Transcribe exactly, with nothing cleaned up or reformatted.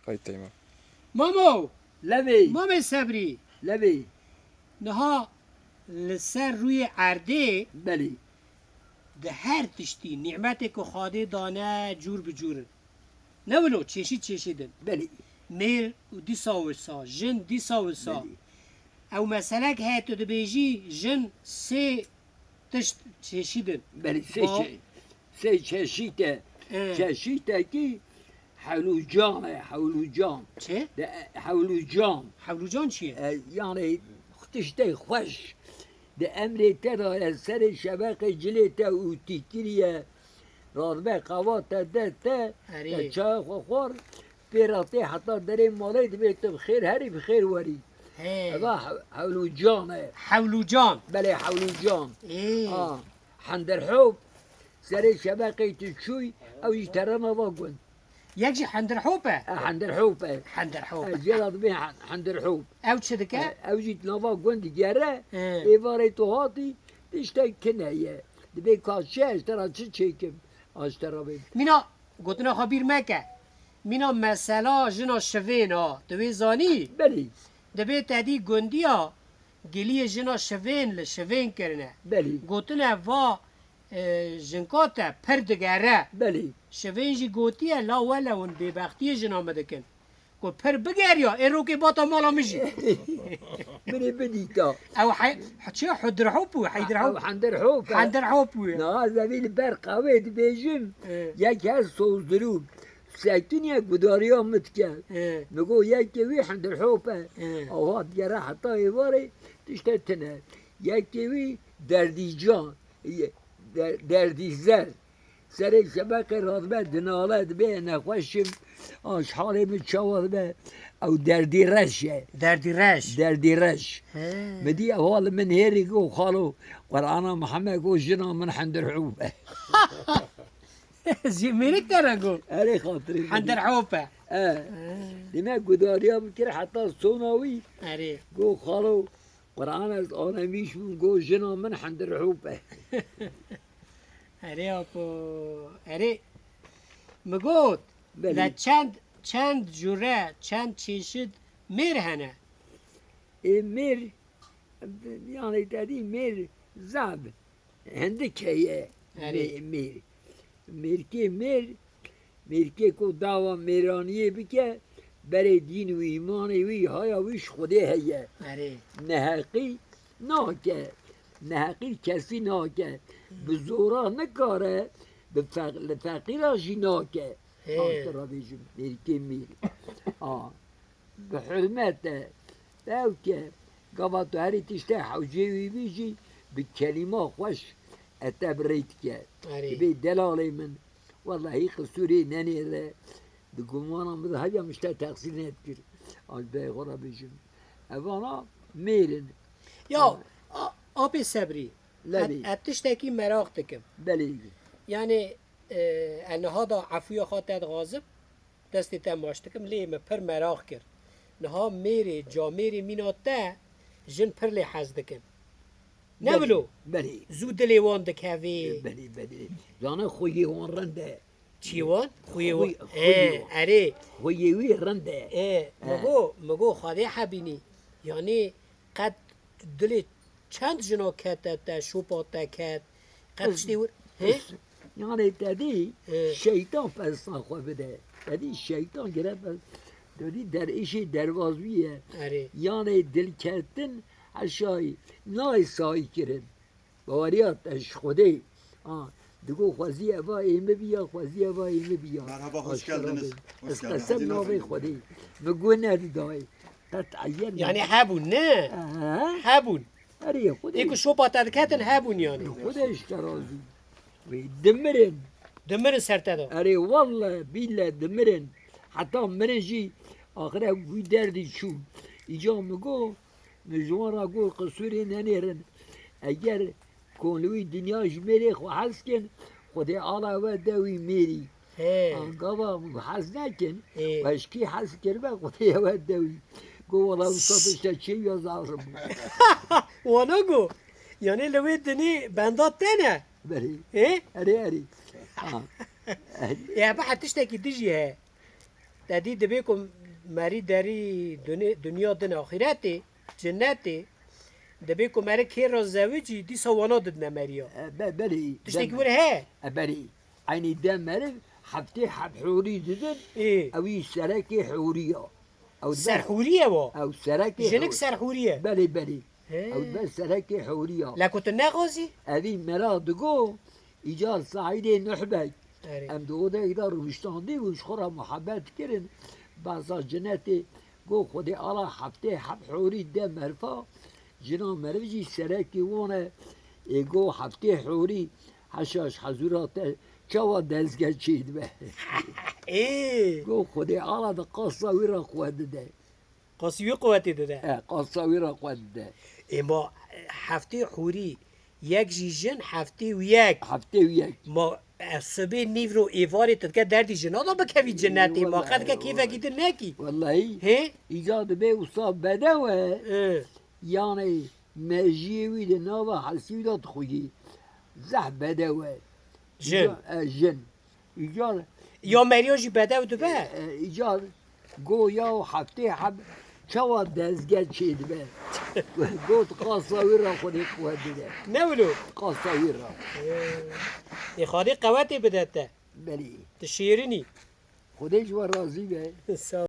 Ay teyma. Mamo! Levê! Mamê Sebrî! Levê! Niha li ser rûyê erdê Belê. Di her tiştî nîmetê ku Xwedê dane cûr bi cûr in. Ne wilo, çeşîd çeşîd in. Belê. Mêr û dîsa wisa, jin dîsa wisa. Belê. Ew meselek heye tu dibêjî jin sê tişt çeşîd in. Belê, sê Ba- çe-, sê çeşît e. E. Çeşîtekî hewlûcan e, hewlûcan. Çi? De, e, hewlûcan. Hewlûcan çi ye? E, yani tiştê xweş. Di emrê te de ye, serê şebeqê cilê te û tîkilî ye. Radbe qava te de te, Erê. Te çaya xwe xwar, pê re tê heta derê malê dibê tu bi xêr herî bi xêr werî. He. Eva hew-, hewlûcan e. Hewlûcan. Belê hewlûcan. Ê. A, hendirhop, serê şebeqê tu çûy, ew jî tere nava gund. Yek jî hendirhop e. E, hendirhop e. Hendirhop. E, jê re dibê hen-, hendirhop. Ew çi dike? E, ew jî nava gund digere, He. Êvarê tu hatî, tiştek tune ye. Dibê ka çi ez te re çi çêkim, ez te re bêm. Mîna, gotina xwe bîr meke. Mîna mesela jina şivên a, tu wê zanî? Belê. Dibê te dî gundiya, giliyê jina şivên li şivên kirine. Belê. Gotine va, e, jinka te pir digere. Belê. Şivên jî gotiye, la wele hûn bêbextiyê jina min dikin. Ku pir bigeriya, ê rokê bata mala min jî. Min ê bidîta. Ew hey-, çi? Hudirhop bû, heydirhop. Ew hendirhop e. Hendirhop bû. Niha zevî li ber qawê dibêjim, Ê. Yek her sozdirû, sekiniye gudariya min dike. Ê. Mi got, yekê wî hendirhop e. Ê. Awa digere heta êvarê, tişte tune. Yekê wî derdîcan, ye-, der-, derdîzer. Serê şebeqê radibe dinale, dibê nexweş im, a ji halê min çawa dibe, ew derdî reş e. Derdî reş. Derdî reş. He. Mi dî ew li min hêrî got, xalo, Qur'ana Mihemed got, jina min hendirhop e. Ji mêrik te re got. Erê xatirê min. Hendirhop e. E. He. Dime gudariya min kir heta sona wî. Erê. Got, xalo, Qur'an ez alemîş bûm, got, jina min hendirhop e. Erê apo, erê. Mi got, Belê. Le çend, çend cure, çend çeşit mêr hene? Ê mêr, yani te dî mêr zaf, hindik heye Erê. Mê-, mêr. Mêrkê mêr, mêrkê ku dawa mêraniyê bike, berê dîn û îmanê wî, haya wî ji Xwedê heye. Erê. Neheqî nake. Neheqî kesî nake. Bi zora nikare, bi feq-, li feqîra jî nake. Hê. An tu re bêjim, mêrikê mêr. A, bi hurmet e. Ew ke gava tu herî tiştê hewcê wî bî jî, bi kelîma xweş e te bi rê dike. Erê. Dibê delalê min. Wellahî qisûrê nenêre. Di gumana min de hevya min ji te teqsîr nedikir. An ji berê xwe re bêjim. Evana mêr in. Ya, Ama a-, apê Sebrî, Lebî. ez, ez tiştekî meraq dikim. Belê. Yani, e, ez niha da efûya xwe te dixwazim, destê te maç dikim, lê min pir meraq kir. Niha mêrê, camêrê mîna te, jin pir lê hez dikin. Ne Belê, wilo? belê. Zû dilê wan dikevê. Belê, belê. Zane xuyê wan rind e. Çî wan? Xuyê wan. Xuyê, xuyê Ê, wan. erê. Xuyê wî rind e. Ê, He. mi go, mi go Xwedê hebînî. Yanî qet dilê çend jina kete te, şopa te ket. Qet Biz, tiştê wir. Hê? biz, yani te dî He. şeytan pesna xwe bide. Te dî şeytan gire pes-, te dî der işê dervazwiye. Erê. Yani dilketin Eşay nayê sayî kirin. Baweriya te ji Xwedê. Ha, digo xwezî eva ê min biya, xwezî eva ê min biya. Merhaba, hoş Aşkera geldiniz. bin. Hoş Ez geldin. qesem Hacı navê Nazım. Xwedê. Min gu nedidayê. Qet eyen Yani hebûn, ne? Aha. Hebûn. Erê Xwedê. Ê ku şopa te diketin hebûn yani. Xwedê ji te razî. Wê dimirin. Dimirin ser te de. Erê welle bîlle dimirin. Heta mirin jî axire wî derdî çû. Îca min got, Min ji wan re got, qisûrê nenêrin. Eger kon li wî dinya ji mêrê xwe hez kin, Xwedê ala we de wî mêrî. He. An gava hez nekin, Ê. we ji kî hez kiribe, Xwedê we de wî. Got, wela wisa tişte çêwiya zalim. Wana got, yani li wê dinê benda te ne? Belê. Ê? Erê, erê. Ha. Ê, hebe tiştekî dijî heye. Te dî dibê ku merî derî dunê-, dinya din axîretê, cinnetê, dibê ku meri kê re zewicî, dîsa wana didine meriya. E, be-, belê. Tiştekî dem-, wir he? E, belê. Eynî dem meriv heftê heb hûrî didin, Ê. Ew î serekê hûrî ya. Ew dibe Serhûrî ye wa? Ew serekê Jinik hûr-, serhûrî ye? Belê, belê. He. Ew dibe serekê hûrî ya. Lê ku tu nexwazî? Evî mera digo, îcar Saîdê Nuhbek. Erê. Em di odeyek de rûniştandî bûn, ji xwe re muhebet kirin. Behsa cinetê got, Xwedê ala heftê heb hûrî de merfa, jina meriv jî serekî wan e. Ê got, heftê hûrî, heşa ji hezûra te çawa dezge çêdibe? Ê! Got, Xwedê ala di qasa wî re quwet dide. Qasî wî quwetê dide. E, qasa wî re quwet dide. Ê ma, e, heftê hûrî, yek jî jin, heftê û yek. Heftê û yek. Ma, e, sibê nîvro êvarê tu dike derdî jina da bikevî cinetê, ma Wellahî, qe dike kêfekî wellahî. Din nekî. Wellahî. Hê? Îca dibe wisa bedew e. Ê. Yanê mejiyê wî di nava hesî wî de dixuyî. Zeh bedew e. Jin. Îca, e, jin. Îcar Ya meriya jî bedew dibe? E, e, îcar go ya heftê heb çawa dezge çêdibe? Got, qasa wî re Xwedê quwet bide. Ne wilo? Qasa wî re. Ê, ê Xwedê qewetê bide te. Belê. Tu şêrin î. Xwedê ji we razî be. Sağ ol.